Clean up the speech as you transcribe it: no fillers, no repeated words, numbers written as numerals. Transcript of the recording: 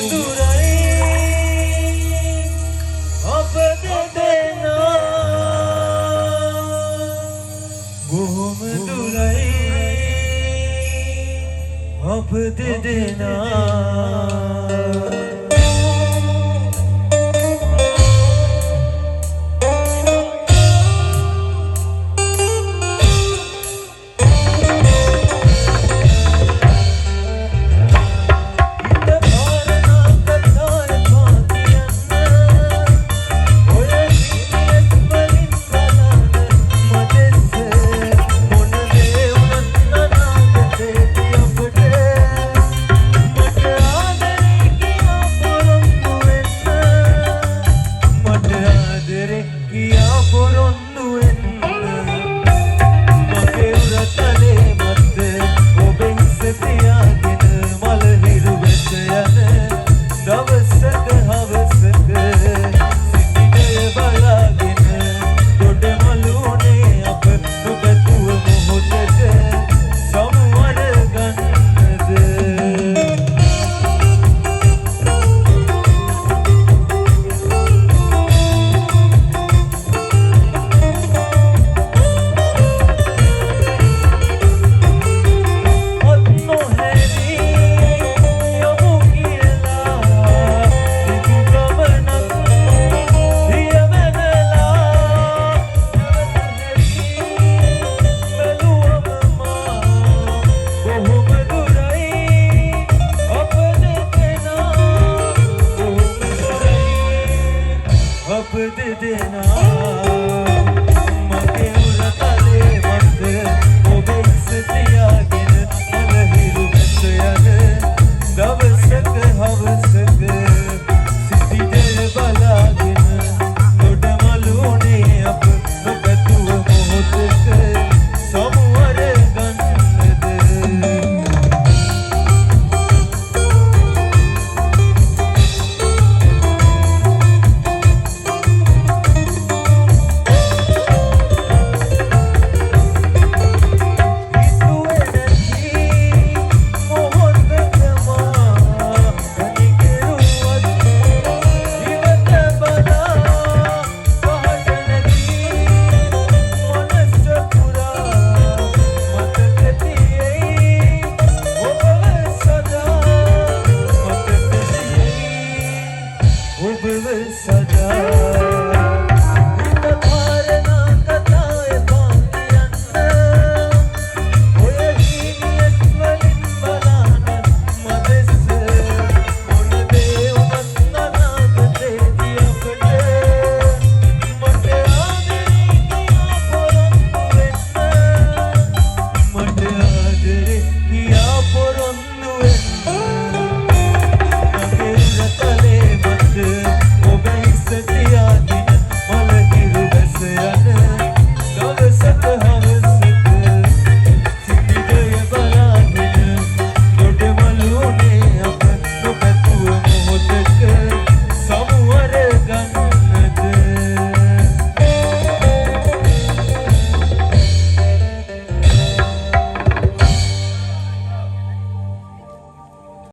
දුරයි අප දෙදෙනා, බොහොම දුරයි අප දෙදෙනා. මගේ උරතලේ මත ඔබේ හිස තියාගෙන මල හිරු මැද යන දවසක හවසක, සිසිදය බලාගෙන දොඩ මළුනේ අප නොපැතුව මොහොතක සමුවර ගන්නද? හිතුවේ නැති මොහොතක මා තනි කෙරුවත්, ඉවත බලා පහට නැති මනස පුරා මතක තියෙයි ඔබව සදා, මතක තියෙයි ඔබව සදා.